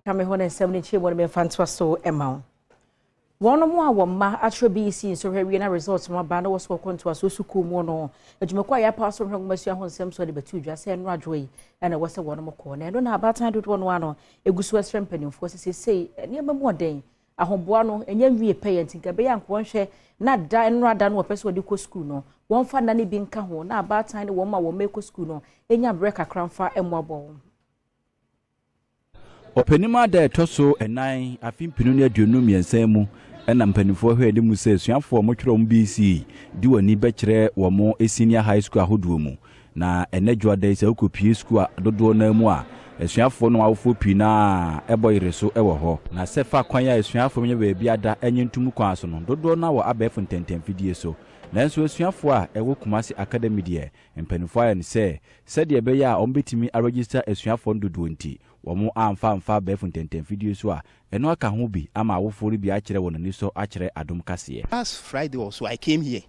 Ka me hɔ ne nsɛm no nkyerɛmu no memfa ntoa so ma wo. Wɔnom a wɔn mma atwerɛ BEC nsɔhwɛ awie na results no aba na wɔ so wɔkɔ ntoasoɔ sukuu mu no, adwumakuo a yɛapaw so nhwɛ nwomasua ho nsɛm so de bɛto dwa sɛ ɛno adwo yi ɛna ɛwɔ sɛ wɔnom kɔ. Na ɛno na abaatan dodoɔ no ano ɛgu so ɛsrɛ mpanimfoɔ sɛ seesei nneɛma mu ɔden, ahoboa no ɛnyɛ nwie pɛyɛ, nti nka ɛbɛyɛ anka wɔnhwɛ na da ɛno ada no wɔpɛ sɛ wɔde kɔ sukuu no, wɔmfa nna no bi nka ho na abaatan ne wɔn a wɔn mma ɛkɔ sukuu no ɛnya berɛ kakra mfa mmoaboa wɔn. Ɔpanim ada a ɛtɔ so 4 afe 2023 mu ɛna mpanimfoɔ hwɛ anim sɛ asuafoɔ a wɔtwerɛ wɔn BEC de wɔn ani bɛkyerɛ wɔn senior high school ahodoɔ mu. Na ɛnɛ dwoada yi, sɛ wokɔpie sukuu a dodoɔ no mu a, asuafoɔ no awofoɔ pii no a ɛbɔ yere so wɔ hɔ. Na sɛ fa kwan a asuafoɔ nya baabi ada nye ntom kwan so no, dodoɔ no wɔ abɛɛfo ntɛntɛmfidie so. Nanso asuafoɔ a ɛwɔ Kumasi Academy deɛ, mpanimfoɔ ayɛ no sɛ sɛdeɛ ɛbɛyɛ a wɔbɛtumi aregister asuafoɔ no dodoɔ nti, wɔn amfa amfa abɛɛfo ntɛntɛmfidie so a ɛno aka ho bi ama awofoɔ no bi akyerɛ wɔn ani sɔ akyerɛ Adom Kaseɛ. Last Friday also I came here.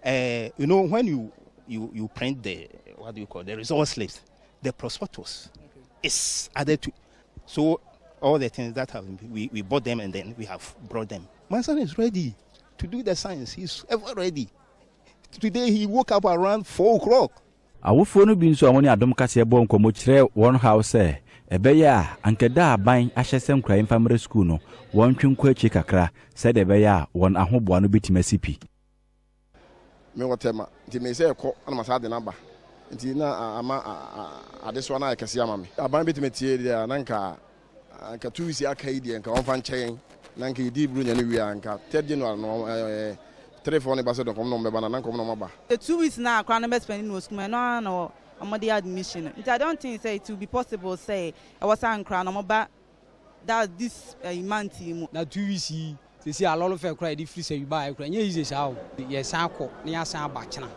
When you print the, what do you call, the result slips, the prospectus is added to. So all the things that have we bought them and then we have brought them. My son is ready to do the science. He's ever ready. Today he woke up around 4 o'clock. Awofoɔ no bi nso a wɔne Adom Kaseɛ bɔ nkɔmmɔ kyerɛ wɔn haw sɛ ɛbɛyɛ a anka da aban ahyɛ sɛ nkwadaa mfa mmrɛ sukuu no, wɔntwe nkɔ akyi kakra sɛdeɛ ɛbɛyɛ a wɔn ahoboa no bɛtumi asi pi. Mewɔ Tɛma nti me sɛ ɛkɔ ana ma saa de no aba, nti na ama adesoa no ayɛ kɛse ama me. Aban bɛtumi atie deɛ a, na nka 2 weeks aka yi deɛ, nka wɔmfa nkyɛ yɛn na nka yɛdi Buronya no wie a, nka 3rd January no 3 4 ne ba sɛ dɔnkɔm na ɔmbɛba na nka ɔm na ɔmaba. The 2 weeks na akora no bɛ spend no wɔ school ɛno ara na ɔmo de admission, nti I don't think say it will be possible say ɛwɔ sɛ nkora no ɔmo ba that this month yi mu. Na 2 weeks yi sisi a lorry fare kora yɛde firi sɛ yuba ayɛ kora nyɛ easy saa o. Yɛsan kɔ na yɛasan aba kyena,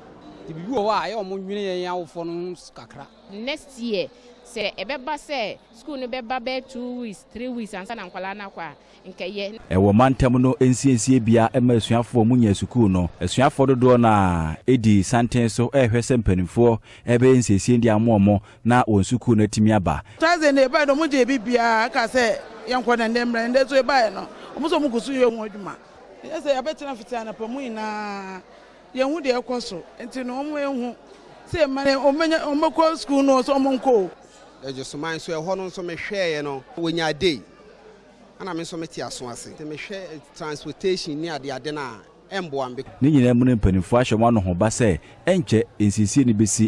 nti biribi wɔ hɔ a ɛyɛ ɔmo nwene yɛn awofoɔ no ho kakra. Next year sɛ ɛbɛba sɛ school no bɛba bɛyɛ 2 weeks, 3 weeks ansa na nkwadaa no akɔ a, nkɛyɛ. Ɛwɔ mantam no nsiesie bea ma asuafoɔ mu nya sukuu no, asuafoɔ dodoɔ no a ɛdi santen so ɛrehwɛ sɛ mpanimfoɔ ɛbɛyɛ nsiesie de ama ɔmo na wɔn sukuu no atumi aba. Thursday na ebaeɛ no, ɔmo gye ebi biara ka sɛ yɛnkɔ, na ndɛ mmerɛ ndɛ so ebaeɛ no, ɔmo sɛ ɔmo gu so yɛ ho adwuma. Ɛnyɛ sɛ yɛabɛtena fiti anapa mu nyinaa yɛnhu deɛ ɛkɔ so, nti no ɔmo ehu sɛ ɛma ɔmo ɔmo bɛkɔ sukuu no sɛ ɔmo nkɔ o. Ɛgyesoman nso ɛhɔ no nso mehwɛeɛ no, wɔnya day ana me nso mete aso ase, nti mehwɛ transportation ne adeade no a ɛmboa me. Ne nyinaa mu no, mpanimfoɔ ahyɛ wɔn ano ho ba sɛ ɛnkyɛ nsiesie no bɛsi.